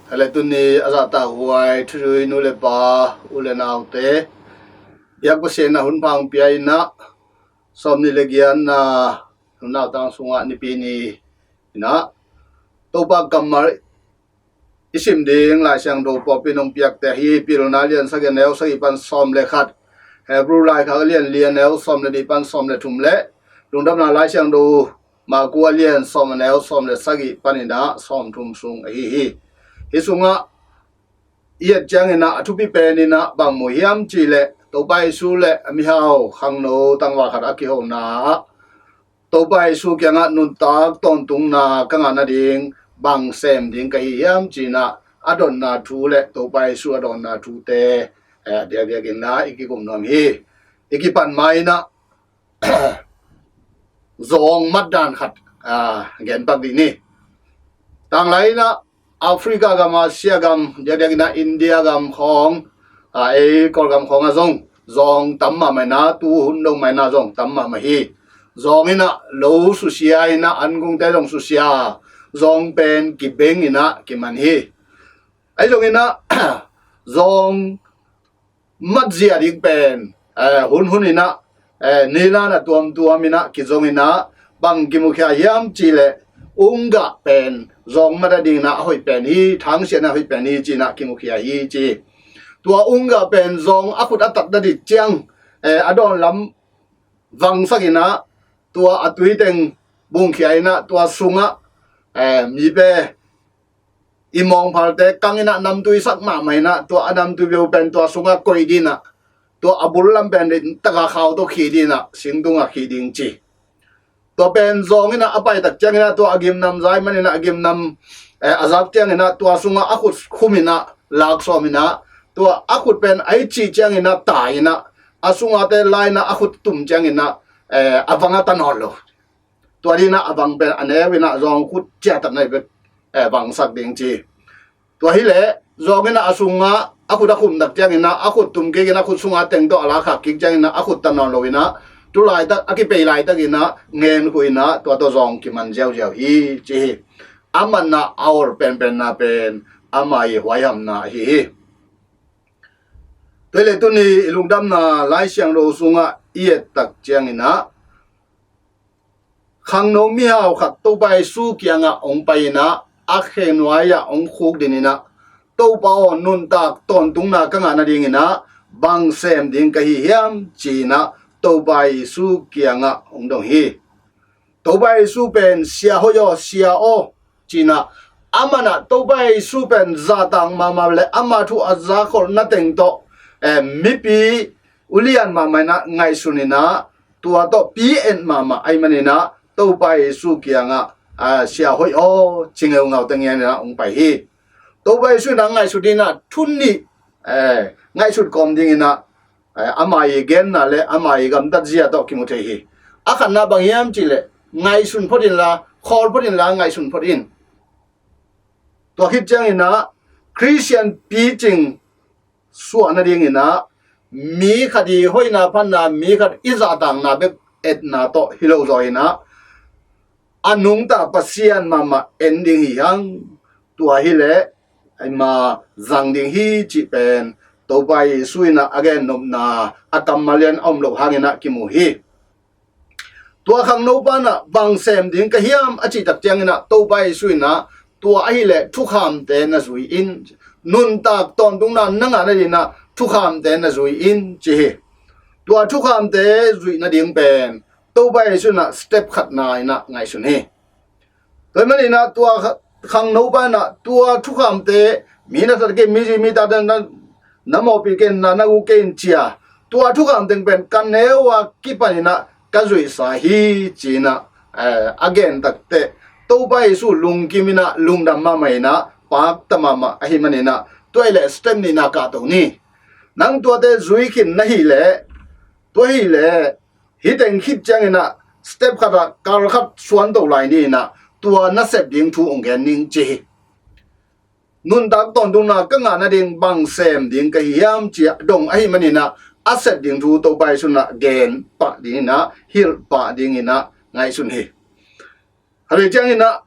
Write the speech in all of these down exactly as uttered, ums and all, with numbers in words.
Hale tuni a zahtak huai thuzui nu le pa, u le naute, biak Pasian in ah hun pha hong pia in ah, sawm nih le giat na nunau tang sungah Nipi ni in ah Topa kammal i sim ding Lai Siangtho pawlpi in hong piakte hi. Pilna lian sagih, neu sagih pan sawm le khat, Hebru laikhak lian li, neu sawm le nih pan sawm le thum le Lungdamna Lai Siangtho Maku a lian sawm, neu sawm le sagih panin ah sawm thum sung ahi hi. Hih sungah i et ciangin ah a thupi pen in ah bang mu hiam cih leh, Topa Jesu le a mihau khangno tangval khat a kihona ah Topa Jesu kiangah nuntak tawntungna ka ngah nading bang sem ding ka hi hiam ci-in ah a dotna thu le Topa Jesu a dotna thute, eh, diakdiakin ah i kikum nuam hi. I kipan ma-in ah zawng mat dan khat, ah, gen pak dih ni. Tanglai in ah Africa gam, Asia gam, diakdiakin ah India gam khawng, ah, ei Kawlgam khawng ah zong zawng tam mahmah in ah, tu hun dong mah in ah zawng tam mahmah hi. Zawng in ah lo susia in ah, an kungte zong susia, zawng pen kibeng in ah kiman hi. Ahi zongin ah zawng matzia ding pen, eh, hun hun in ah, eh, nilan a tuamtuam in ah kizong in ah, bang kimukhia hiam cih leh, unggah pen zawng mat a ding in ah a hoih pen hi, thangsiah in ah a hoih pen hi ci-in ah kimukhia hi ci. Tua unggah pen zawng a khut a tat nading ciang, eh, a dawn lam vangsak in ah, tua a tui teng bungkhia in ah, tua sungah, eh, mipe i mawngphalte kang in ah namtui sak mahmah in ah, tua a namtui beu pen tua sungah koih ding in ah, tua a bul lam pen rintak a khau tawh khih ding in ah, singtung ah khih ding ci. Tua pen zawng in ah a pai tak ciangin ah, tua a gimnam zai man in ah, a gimnam, eh, a zak ciangin ah, tua sungah a khut khum in ah, lak sawm in ah, tua a khut pen a i cih ciangin ah tai in ah, a sungate la in ah a khut tum ciangin ah, eh, a vang a ta nawn lo. Tua ding in ah a vang pen a neu in ah zawng khut ciahtakna bek, eh, vangsak ding ci. Tua hi leh zawng in ah a sungah a khut a khum tak ciangin ah, a khut tum kik in ah, a khut sungah teng tawh a la khak kik ciangin ah, a khut ta nawn lo in ah, tu laitak, a kipei laitak in ah ngen khuh in ah, tua tawh zawng kiman ziauziau hi ci hi. A manna a ol penpenna pen ama i huaihamna ahi hi. Tua hi leh tuni i Lungdamna Lai Siangtho sungah i et tak ciangin ah, khangno mihau khat Topa Jesu kiangah hong pai in ah, a khe nuai ah hong khukdin in ah, "Topa aw, nuntak tawntungna ka ngah nading in ah bang sem ding ka hi hiam?" ci-in ah Topa Jesu kiangah hong dong hi. Topa Jesu pen, "Sia hoih aw, Sia aw," ci-in ah, aman ah Topa Jesu pen zahtak mahmah le ama thu a zakholhna teng tawh, eh, mipi ulian mahmah in ah ngaihsun in ah, tua tawh pi-et mahmah ahih manin ah, Topa Jesu kiangah, ah, "Sia hoih aw," ci ngeungau teng in ah hong pai hi. Topa Jesu in ah ngaihsut ding in ah thu nih, eh, ngaihsut kawm ding in ah, eh, ama i genna le ama i gamtat zia tawh kimu thei hi. A khatna bang hiam cih leh, ngaihsun phot inla, khawl phot inla, ngaihsun phot in. Tua khit ciangin ah Khristian picing suah nading in ah, mi khat i hoihna phatna, mi khat i zahtakna bek etna tawh hi lo zaw in ah, a nungta Pasian mahmah en ding hi hang. Tua hi leh eima zang ding hi cih pen Topa Jesu in ah a gennopna, a kammal lian a om loh hangin ah kimu hi. Tua khangnopa in ah, "Bang sem ding ka hiam?" a cih tak ciangin ah, Topa Jesu in ah, "Tua ahih leh thukhamte na zui in. Nuntak tawntungna na ngah nading in ah thukhamte na zui in," ci hi. Tua thukhamte zuih nading pen Topa Jesu in ah step khatna in ah ngaihsun hi. Tua ahih manin ah tua kha-, khangnopa in ah, "Tua thukhamte, mi na that kei, mi zi mi ta na, na mawhpih kei in, na, na gu kei in," ci a, "Tua thukham teng pen ka neu a kipan in ah ka zuihsa hi," ci-in ah, eh, a gen tak teh, Topa Jesu lungkim in ah, lungdam mahmah in ah, pakta mahmah ahih manin ah, tua hi leh step nihna kahto ni. Nang tuate zui khin na hih leh, tua hi leh, hih teng khit ciangin ah step khat ah kal khat suan to lai ni in ah, tua na sep ding thu hong gen ning ci hi. Nuntak tawntungna ka ngah nading bang sem ding ka hi hiam ci-a dong ahih manin ah, a sep ding thu Topa Jesu in ah gen pah ding in ah, hilh pah ding in ah ngaihsun hi. Hale ciangin ah,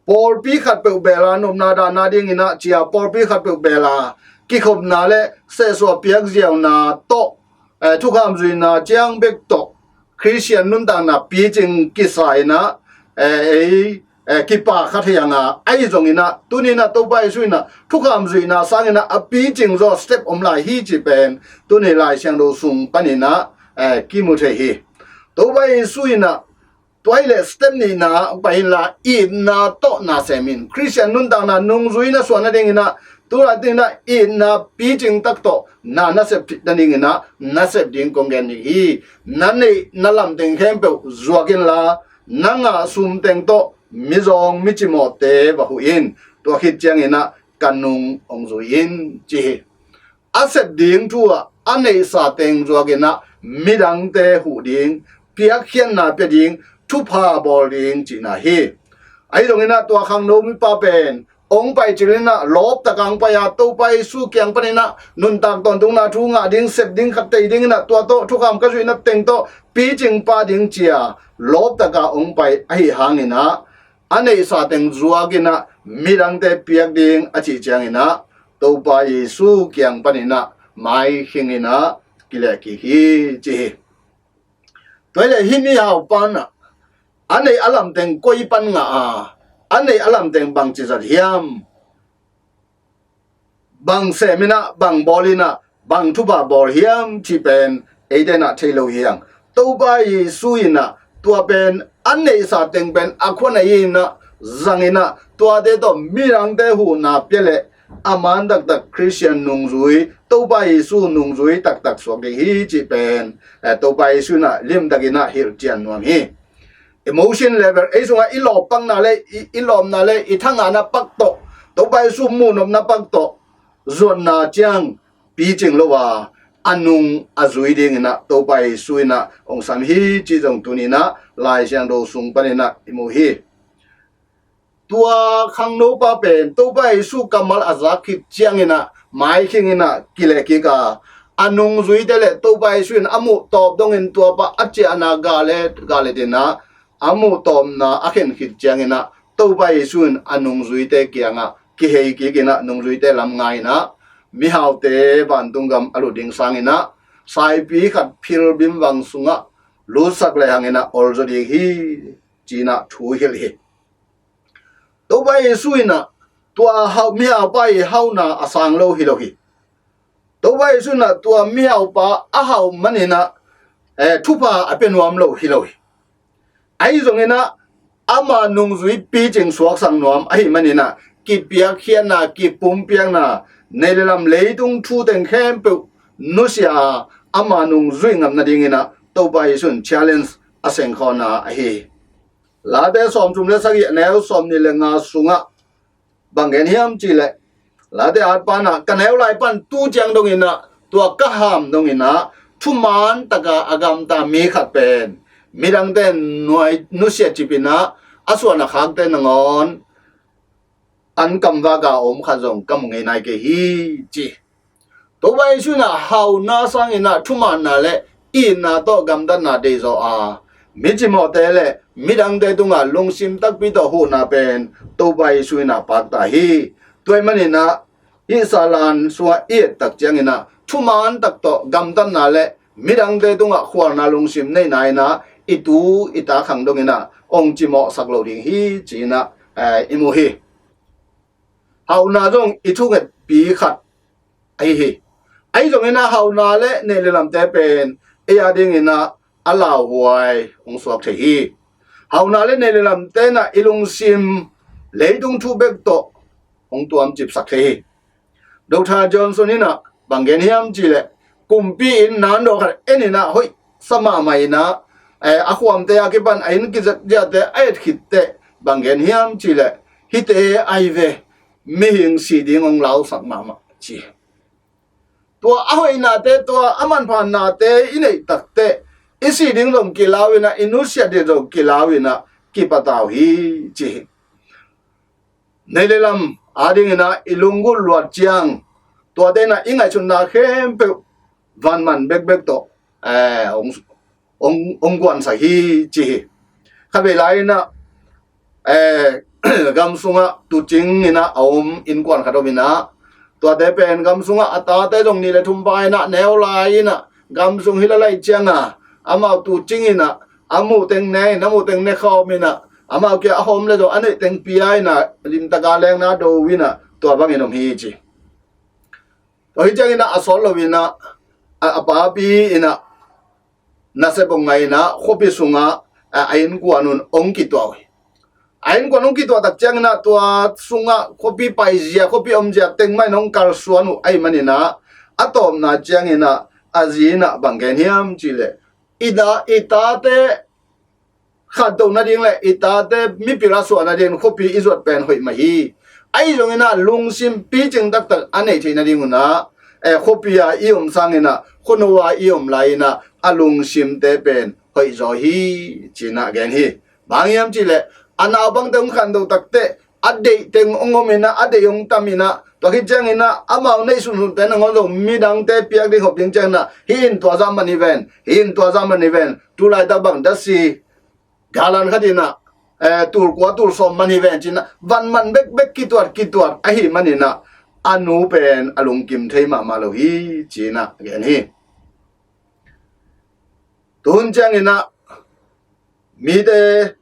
pawlpi khat peuh bela nopna dahna dinginah cia pawlpi khat peuh bela kikhopna le sehsuah piakziauna tawh, eh, thukham zuihna ciang bek tawh Khristian nuntakna picing kisa inah, eh, ei, eh, kipa kha thei anga ahi zonginah tuninah Topa Jesu inah thukham zuihna sanginah a picing zaw step om lai hi cih pen tuni Lai Siangtho sung paninah, eh, kimu thei hi. Topa Jesu inah tua hi le step nihna pai inla itna tawh na sem in. Khristian nuntakna nungzui na suahna dinginah tulatinah itna picing tak tawh na nasep nadinginah nasep ding kong gen ding hi. Na neih na lamteng khempeuh zuak inla na ngah sumteng tawh mizawng micimawhte va huh in. Tua khit cianginah ka nung hong zui in ci hi. A sep ding thu ah a neihsa teng zuakinah midangte huh ding, piakkhiatna pia ding, thupha bawl ding cihna hi. Ahi zonginah tua khangno mipa pen hong pai cilinah lawptaka hong pai a Topa Jesu kiang paninah nuntak tawntungna thu ngah ding, sep ding khat tei dinginah tua tawh thukham ka zuihna teng tawh picing pa ding cia lawptaka hong pai ahi hanginah a neihsa teng zuakinah midangte piak ding a cih cianginah Topa Jesu kiang paninah maikhinginah kilehkik hi ci hi. Tua hi le hih mihau panah a neih a lamteng koi pan ngah a, a neih a lamteng bangci zat hiam? Bang seminah, bang bawlinah, bang thupha bawl hiam cih pen eitenah thei lo hiang. Topa Jesu inah tua pen a neihsa teng pen a khuanei inah zanginah tuate tawh midangte huhna pia le a man taktak Khristian nungzui, Topa Jesu nungzui taktak suak ding hi cih pen, eh, Topa Jesu inah limtakinah hilhcian nuam hi. Emotion level, ei sungah i lawppakna le i, i lawpna le i thangahna pak tawh, Topa Jesu muhnopna pak tawh zuatna ciang picing lo a, a nung a zui dinginah Topa Jesu inah hong sam hi cih zong tuninah Lai Siangtho sung paninah i mu hi. Tua khangnopa pen Topa Jesu kammal a zak khit cianginah maikhinginah kilehkik a, a nungzuite le Topa Jesu in a muh tawp dongin tuapa a ciahna gale gale dinah a muh tawpna a khen khit cianginah Topa Jesu in a nungzuite kiangah kihei kikinah nungzuite lam ngainah mihaute vantung gam a lut ding sanginah saipi khat phil bimvang sungah lutsak le hanginah olzaw ding hi cinah thu hilh hi. Topa Jesu inah tua hau, mihaupa i hauna a sang lo hi lo hi. Topa Jesu inah tua mihaupa a hau maninah, eh, thupha a pia nuam lo hi lo hi. Ahi zonginah ama nungzui picing suaksak nuam ahi maninah kipiakkhiatna, kipumpiakna, nei le lam leitung thu teng khempeuh nusia a ama nungzui ngam nadinginah Topa Jesu in challenge a sengkhawna ahi hi. Late sawmthum le sagih a neu sawmnih le nga sungah bang gen hiam cihleh, Late at panah ka neu lai pan tu ciang donginah tua ka ham donginah thuman taka a gamta mi khat pen midangte nuai nusia cipinah a suan a khakte nangawn an kamvaka om khat zong ka mu ngei nai kei hi ci. Topa Jesu inah hauna sanginah thumanna le itna tawh gamtatna deizaw a, micimawhte le midangte tungah lungsim takpi tawh huhna pen Topa Jesu inah pakta hi. Tua ahih maninah hih salan sungah i ettak cianginah thuman tak tawh gamtatna le midangte tungah khualna lungsim neihna inah i tu i ta khang donginah ong cimawhsak lo ding hi cinah, eh, i mu hi. Hauna zong i thungetpi khat ahi hi. Ahi zonginah hauna le neih le lamte pen ei a dinginah a lauhuai hong suak thei hi. Hauna le neih le lamte inah i lungsim leitung thu bek tawh hong tuamcipsak thei hi. Doctor Johnson inah bang gen hiam cihleh kumpi in nandawh khat en inah hoih sa mahmah inah, eh, a khuamte a kipan a inn kizat diate a et khitteh bang gen hiam cihleh hihte ai ve, mihing sih ding hong lausak mahmah ci. Tua a hoihnate, tua a manphanate i neih takteh i sih ding zong kilau inah i nusiat ding zong kilau inah kipatau hi ci hi. Neih le lam a dinginah i lunggulh luat ciang tuate inah i ngaihsutna khempeuh vanman bekbek tawh, eh, hong, hong, hong guansak hi ci hi. Khatvei lai inah, eh, gam sungah tuucing inah a om innkuan khat om inah, tuate pen gam sungah a tate zong nih le thum pa inah neu lai inah gam sung hi lalaih cianga amau tuucing inah a muhteng ne in a muhteng ne khawm inah amau kia a hawm le zong a neih teng pia inah limtaka lengna do inah tua bangin om hi ci. Tua hi ciang inah a sawt lo inah a, a papi inah nasep hong ngai inah khuapi sungah a, a innkuan un hong kituah uh hi. A innkuan hong kituah tak ciang inah tua sungah khuapi paizia khuapi omzia teng mah in hong kalsuan uh ahih man inah a tawpna ciang inah a zi inah bang gen hiam cihleh i tate khanto nading le i tate mipil a suah nading khuapi i zuat pen hoih mah hi. Ahi zong inah lungsim picing taktak a neih theih nading unah eh, khuapi a i om sang inah khuano a i om lai inah a lungsimte pen hoih zaw hi ci inah gen hi. Bang hiam cihleh a naupangte hong khanto takteh a deih teng hong om inah a deih hong tam inah tua khit ciang inah amau neih sunsunte nangawn zong midangte piak ding hop ding ciang inah hih in tua zah man hi ven, hih in tua zah man hi ven, tu laitak bang dasi galan khat inah eh, tul kua tul sawm man hi ven ci inah van man bekbek kituat kituat ahih man inah a nu pen a lungkim thei mahmah lo hi ci inah gen hi. Tuhun ciang inah mite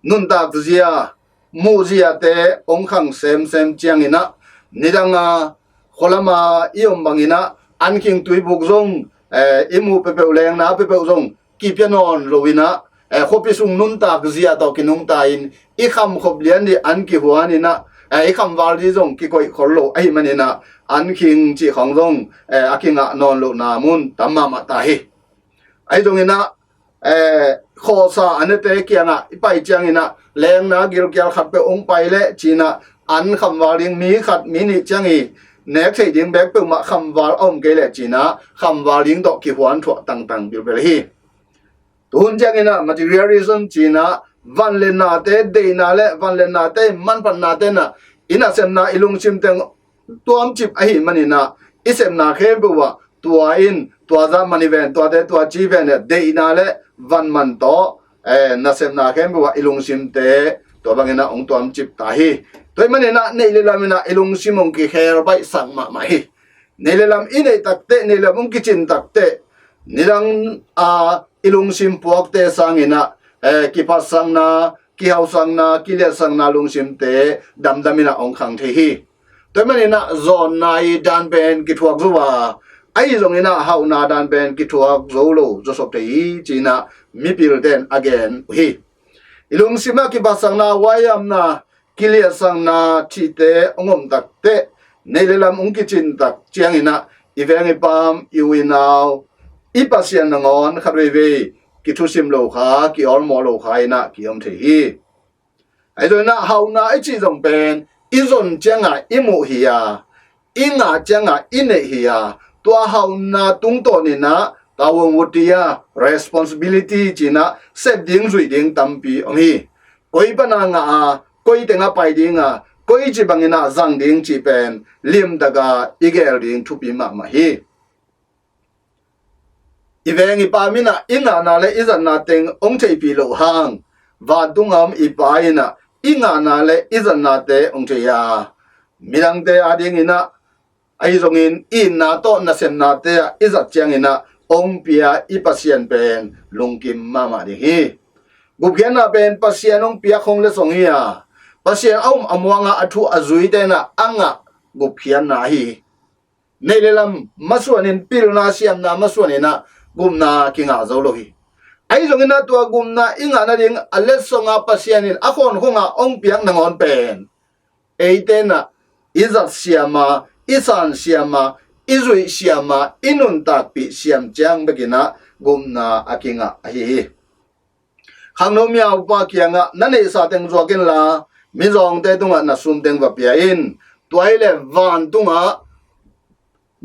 nuntak zia muh ziate hong khang semsem ciang inah nidanga khualama i om bang inah an khing tuibuk zong eh, i muh peuhpeuh lengna peuhpeuh zong kipia nawn lo inah eh, khuapi sung nuntak zia tawh kinungta in i khamkhop lian dih an kihuan inah eh, i khamval dih zong kikoih khol lo ahih man inah an khing cih khawng zong eh, a kingah nawn lohna mun tam mahmah ta hi. Ahi zong inah eh, khawhsa a nete kiangah i pai ciang inah lengna gilkial khat peuh hong pai leh ci inah an khamval ding mi khat mi nih ciang i nek theih ding bek peuhmah khamval a om kei leh ci inah khamval ding tawh kihuan thuah tangtang bilbel hi. Tuhun ciang inah materialism ci inah van le nate deihna le van le nate manphatnate inah i nasemna i lungsim teng tuamcip ahih man inah i sepna khempeuh ah tua in tua zah man hi ven, tuate tua ci ven, deihna le van man tawh eh, nasemna khempeuh ah i lungsimte tua bang inah hong tuamcip ta hi. Tua ahih man inah neih le lam inah i lungsim hong kikhel baihsak mahmah hi. Neih le lam i neih takteh neih le lam hong kicin takteh nidang a i lungsim puakte sang inah eh, kiphatsakna, kihausakna, kiliatsakna lungsimte damdam inah hong khang thei hi. Tua ahih man inah zawnna i dan pen kithuak zo a, ahi zong inah hauhna dan pen kithuak zo lo zawsop thei hi ci inah mipilten a gen uh hi. I lungsim ah kiphatsakna, huaihamna, kiliatsakna thihte hong om takteh neih le lam hong kicin tak ciang inah i veng i paam, i u i nau, i Pasian nangawn khat veivei kithusim lo kha, ki-awlmawh lo kha inah ki-om thei hi. Ahi zong inah hauhna i cih zong pen i zon ciangah i muh hi a, i ngah ciangah i neih hi a, tua hauhna tungtawn inah tawang wuti a responsibility ci inah sep ding zuih ding tampi om hi. Koi pana ngah a, koi tengah pai ding a, koi ci bang inah zang ding cih pen limtaka i gel ding thupi mahmah hi. I veng i paam inah i ngahna le i zatna teng hong theihpih loh hang vantung a om i Pa inah i ngahna le i zatnate hong thei a, midangte ading inah ahi zongin i itna tawh nasemnate ah i zat ciang inah hong pia i Pasian pen lungkim mahmah ding hi. Gupkhiatna pen Pasian hong piak hong letsong hi a, Pasian a um a muang a, a thu a zuite inah a ngah gupkhiatna ahi hi. Neih le lam masuanin, pilna siamna masuan inah gupna kingah zo lo hi. Ahi zong inah tua gupna i ngah nading a letsong a Pasian in a khawnkhong ah hong piak nangawn pen eite inah i zat siam a, i san siam a, i zuih siam a, i nuntakpih siam ciang bek inah gupna a kingah ahi hi. Khangno mia upa kiangah na neihsa teng zuak inla, mizawngte tungah na sum teng va pia in. Tua hileh vantungah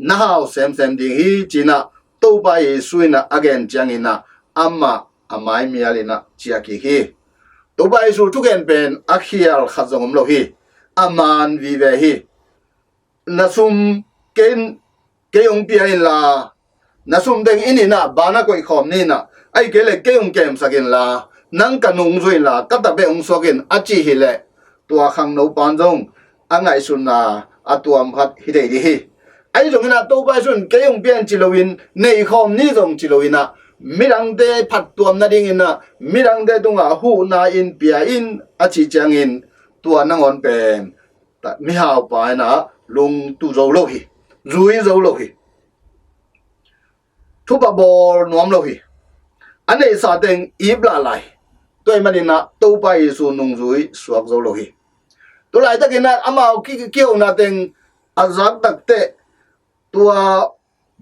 na hau semsem ding hi, ci-in ah Topa Jesu in ah a gen ciangin ah amah a maimial in ah ciah kik hi. Topa Jesu thugen pen a khial khat zong om lo hi. A man vive hi. Na sum kei, kei hong pia inla, na sum teng in in ah bank ah koihkhawm ni in ah, ahih kei leh kei hong kemsak inla, nang ka nungzui inla ka tabeh hong suak in a cih hileh, tua khangno pan zong a ngaihsutna a tuam khat hi thei ding hi. Ahi zongin ah Topa Jesu in kei hong pia in ci loin, neikhawm ni zong ci loin ah, midangte phattuam nadingin ah midangte tungah huhna in pia in a cih ciangin, tua nangawn pen mihaupa in ah lungtu zo lo hi, zui zo lo hi. Thupha bawl nuam lo hi. A neihsa teng ip lah lai. Tua ahih manin ah Topa Jesu nungzui suak zo lo hi. Tua laitakin ah amau ki- kihona teng a zak takteh, tua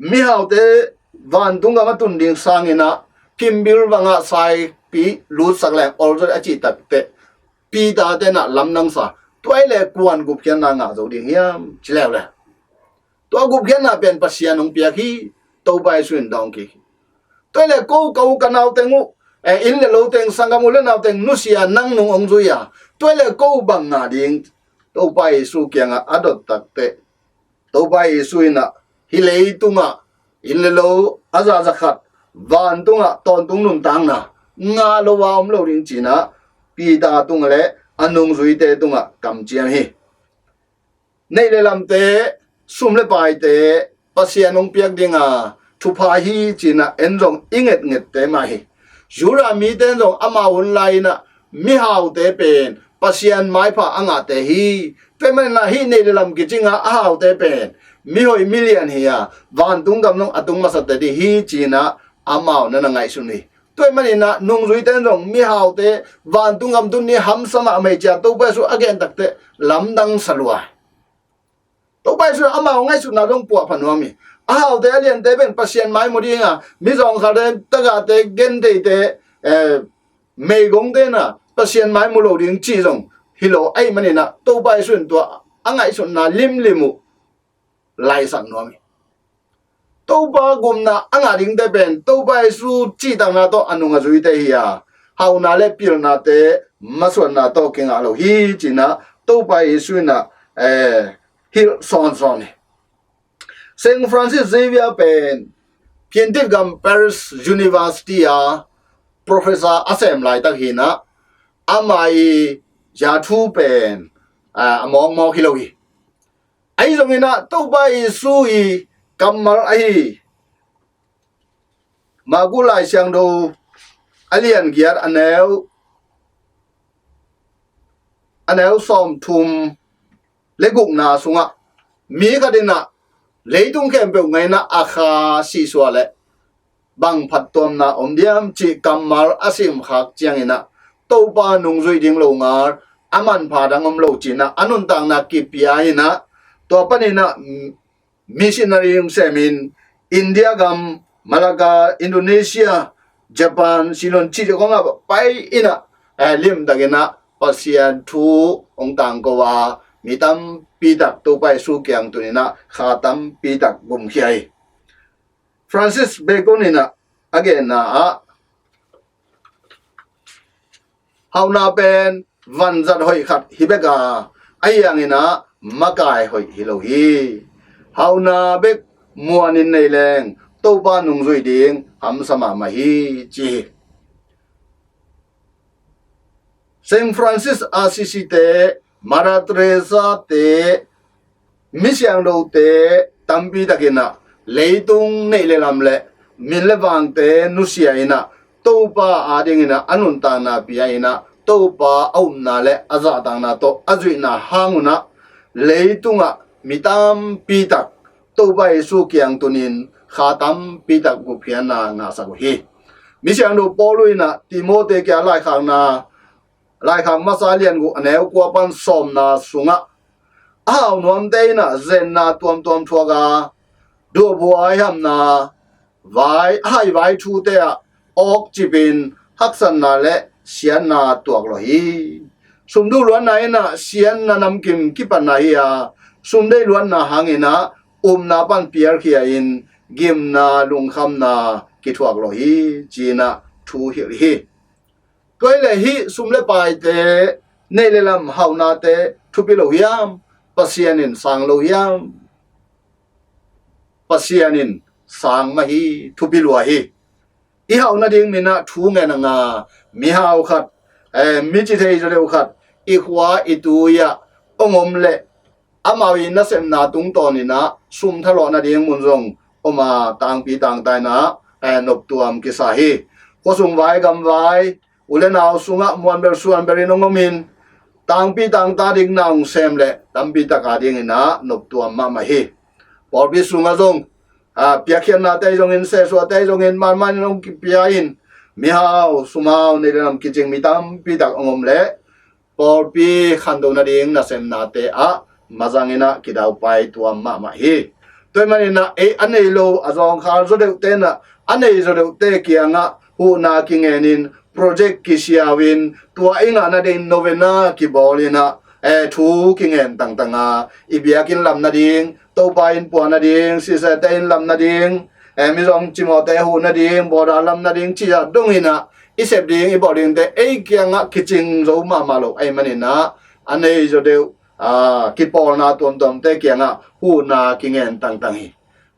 mihaute vantung gam a tun ding sangin ah, phimbil bangah saipi lutsak leng olzawh a cih takteh, Peter te in ah lamdang sa. Tua ahih leh kua'n gupkhiatna ngah zo ding hiam ci leuleu. Tua gupkhiatna pen Pasian hong piak hi. Topa Jesu in dawng kik hi. Tua ahih leh ko, ka u ka nau teng uh, eh, inn le lo teng, sanggam u le nau teng nusia, nang nung hong zui a, tua ahih leh ko bang ngah ding? Topa Jesu kiangah a dot takteh, Topa Jesu in ah hih leitungah inn le lo a zahzah khat, vantungah tawntung nuntakna ngah lo a om lo ding ci-in ah Peter tungah le a nungzuite tungah kamciam hi. Neih le lamte, sum le paite Pasian hong piak dinga thupha hi ci-in ah en zong i ngetngette mah hi. Judah mite in zong amau hun lai-in ah mihaute pen Pasian maipha a ngahte hi. Tua ahih manin ah hih neih le lam kicinga a haute pen mihoih milian hi a, vantung gam zong a tung masate ding hi ci-in ah amau na na ngaihsun hi. Tua ahih manin ah nungzuite in zong mihaute vantung gam tun ni hamsa mahmah hi ci-a Topa Jesu a gen takteh lamdang sa lua. Topa Jesu in amau ngaihsutna zong puahpha nuam hi. A haute a liante pen Pasian mai mu dinga, mizawngkhalte, tagahte, gentheite, eh, meigongte in ah Pasian mai mu lo ding cih zong hi lo ahih manin ah Topa Jesu in tua a ngaihsutna limlim uh laisak nuam hi. Topa gupna a ngah dingte pen Topa Jesu cihtakna tawh a nung a zuite hi a, hauna le pilnate masuanna tawh kingah lo hi ci-in ah Topa Jesu in ah, eh, hilh sawnsawn hi. Saint Francis Xavier pen Piantit gam Paris University a professor a sem laitak hi-in ah, ama i zathu pen, ah, a mawkmawk hi lo hi. Ahi zongin ah Topa Jesu i kammal ahi Marku Lai Siangtho a lian giat a neu, a neu sawmthum le gukna sungah, mi khat in ah leitung khempeuh ngaihna a kha sihsuah leh bang phattuamna om diam cih kammal a simkhak ciangin ah, Topa nungzuih ding lo ngal a manpha dang om lo ci-in ah a nuntakna kipia in ah, tua panin ah missionary hong semin, India gam, Malacca, Indonesia, Japan, Ceylon cih khawngah pai in ah, eh, limtakin ah Pasian thu hong tangko a, mi tampi tak Topa Jesu kiang tun in ah kha tampi tak gumkhia hi. Francis Bacon in ah a genna ah, hauna pen vanzat hoih khat hi bek a, ahi hangin ah makai hoih hi lo hi. Hauna bek muanin nei leng Topa nungzuih ding hamsa mahmah hi, ci hi. Saint Francis Assisi te, Mother Teresa te, mi siangthote tampi takin ah leitung neih le lam le min le vangte nusia in ah, Topa adingin ah a nuntakna pia in ah, Topa a upna le a zahtakna tawh a zuihna hang un ah, leitungah mi tampi tak Topa Jesu kiang tunin kha tampi tak gupkhiatna ngahsak uh hi. Mi siangtho Paul in ah Timothy kiang laikhakna, laikhak masa lian guk a neu kua pan sawmna sungah, a hau nuamte in ah zenna tuamtuam thuak a, duahbuai hamna, vai, haivai thute ah awkcipin haksatna le siatna tuak lawh hi. Sumduh luatna in ah siatna namkim kipatna hi a, sumdeih luatna hangin ah upna pan pialkhia in gimna lungkhamna kithuak lawh hi, ci-in ah thu hilh hi. Tua hi leh hih sum le paite, neih le lam haunate thupi lo hiam? Pasian in sang lo hiam? Pasian in sang mah hi, thupi lua hi. i hauh nading minah thu ngen a nga mihau khat, eh, mi ci thei zaw deuh khat i khua i tui ah hong om leh amau i nasepna tungtawn inah sum thalawh nading mun zong om a, tangpi tangta inah, eh, noptuam kisa hi. Khuasung vai gam vai, u le nau sungah muanbel suanbel in hong om in, tangpi tangta ding na hong sem leh tampi taka ding inah noptuam mahmah hi. Pawlpi sungah zong, a, piakkhiatnate zongin, sesuahte zongin, manman in hong kipia in, mihau, sumhau, nei le lam kicing mi tampi tak hong om leh pawlpi khanto nading nasemnate ah mazang inah kidaupai tuam mahmah hi. Tua ahih maninah ei a nei lo, a zawngkhal zaw deuhte inah a nei zaw deuhte kiangah huhna kingen in, project kisiau in, tua i ngah nading novena kibawl inah, eh, thu kingen tangtang a, i biakinn lam nading, Topa inn pua nading, sisete inn lam nading, eh, mizawng cimawhte huh nading, bawda lam nading, ci-a dong inah i sep ding, i bawl dingte ei kiangah kicing zo mahmah lo ahih maninah a nei zaw deuh, a, kipawlna tuamtuamte kiangah huhna kingen tangtang hi.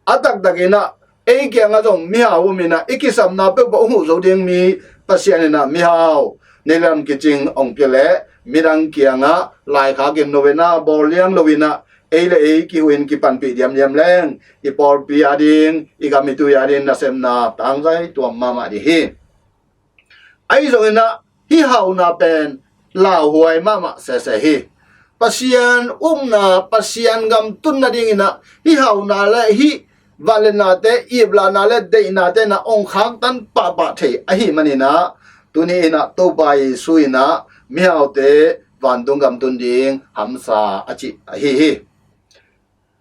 A taktak inah ei kiangah zong mihau om inah i kisapna peuhpeuh hong huh zo ding mi Pasian inah mihau, nei le lam kicing hong pia leh midang kiangah laikhak in novena bawl liang lo inah ei le ei kihuh in kipanpih diamdiam leng i pawlpi a ding, i gam i tui a ding nasemna tangzai tuam mahmah ding hi. Ahi zong inah hih hauhna pen lauhuai mahmah sese hi. Pasian upna, Pasian gam tun nading inah hih hauhna le hih vangliatnate, iplahna le deihnate inah hong khaktan pahpah thei ahih maninah tuni inah Topa Jesu inah mihaute vantung gam tun ding hamsa a cih ahi hi.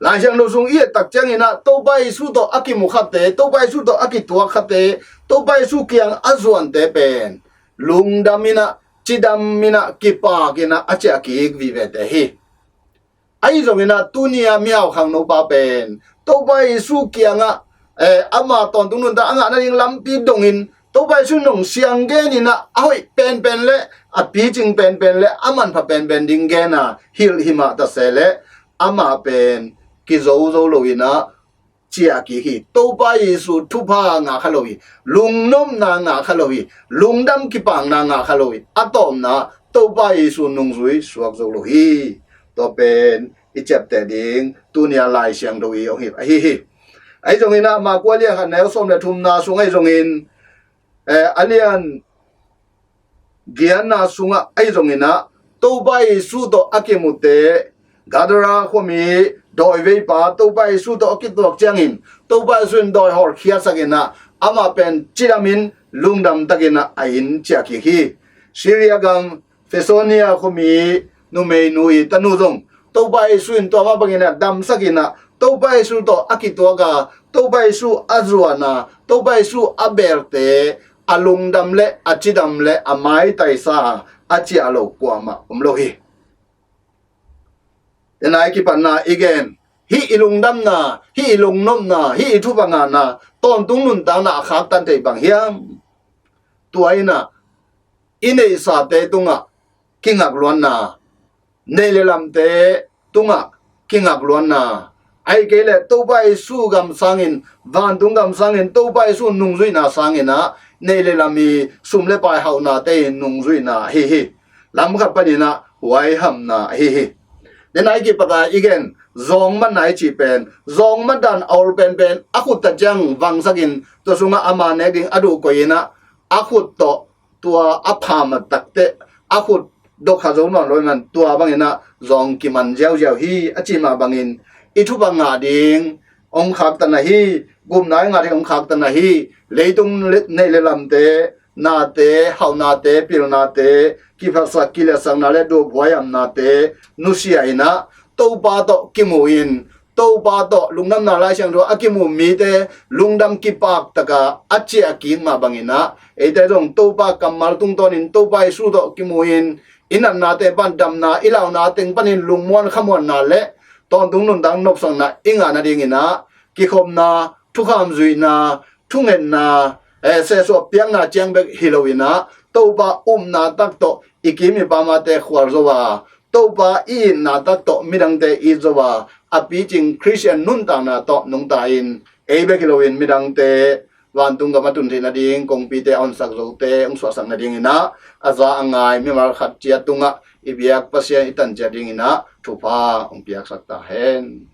Lai Siangtho sung i et tak ciang inah Topa Jesu tawh a kimu khate, Topa Jesu tawh a kituak khate, Topa Jesu kiang a zuante pen lungdam inah, cidam inah, kipak inah a ciah kik vivete hi. Ahi zong inah tuni a mihau khangnopa pen Topa Jesu kiangah, eh, ama tawntung nuntak a ngah nading lampi dongin Topa Jesu nong siang gen inah a hoih penpen le a picing penpen le a manpha penpen ding gen a hilh himah tase le amah pen kizo zo lo inah ciah kik hi. Topa Jesu thupha ngah kha lo hi. Lungnopna ngah kha lo hi. Lungdam kipakna ngah kha lo hi. A tawpna Topa Jesu nungzui suak zo lo hi. Tua pen i ciapteh ding tuni a Lai Siangtho i hong hilh ahi hi. Ahi zong inah Marku a lian khat neu sawm le thumna sung ahi zongin, eh, a lian giatna sungah ahi zong inah Topa Jesu tawh a kimute, Gadara khuami dawiveipa Topa Jesu tawh a kituak ciangin Topa Jesu in dawi hawlkhiatsak inah amah pen cidamin lungdam takin a inn ciah kik hi. Syria gam Phoenicia khuami numeinu i tanu zong Topa Jesu in tua mah bangin a damsak inah Topa Jesu tawh a kituak a, Topa Jesu a zuan a, Topa Jesu a belte a lungdam le a cidam le a maitaisa a ciah lo kuamah om lo hi. Tena i kipatna i gen, hih i lungdamna, hih i lungnopna, hih i thupha ngahna tawntung nuntakna a khaktan thei bang hiam? Tua inah i neihsate tungah kingakluanna, nei le lamte tungah kingakluanna, ahih kei leh Topa Jesu gam sangin, vantung gam sangin, Topa Jesu nungzuihna sangin ah nei le lam i sum le pai hauhnate i nungzuihna ahi hi. Lam khat panin ah huaihamna ahi hi. Tena i kipata i gen zawngmatna i cih pen, zawngmat dan a ol penpen a khut ta ciang vangsakin tua sungah ama nek ding a duh koih inah a khut tawh tua a pha ma takteh a khut dok kha zo nawn lo i man tua bangin ah zawng kiman ziauziau hi a cih mah bangin i thupha ngah ding hong khaktan ahi, gupna i ngah ding hong khaktan ahi, leitung le, neih le lamte, nate, hauhnate, pilnate, kiphatsak, kiliatsakna le duhhuaihamnate nusia inah Topa tawh kimu in, Topa tawh lungdamna Lai Siangtho a kimu mite lungdam kipak taka a ciah kik mah bangin ah eite zong Topa kammal tungtawnin Topa Jesu tawh kimu in, i natnate pan damna, i launa teng panin lungmuan khamuanna le tawntung nuntak nopsakna i ngah nadingin ah kikhopna, thukham zuihna, thungetna, eh, sehsuah piakna ciang bek hi lo inah Topa upna tak tawh i kim i pamate khual zo a, Topa i itna tak tawh midangte it zo a, a picing Khristian nuntakna tawh nungta in ei bek hi loin midangte vantung gam a tun theih nading kongpite a honsak zote hong suahsak nadingin ah, a za a ngai mimal khat ciat tungah i biak Pasian i tan ciat dingin ah thupha hong piaksak ta hen.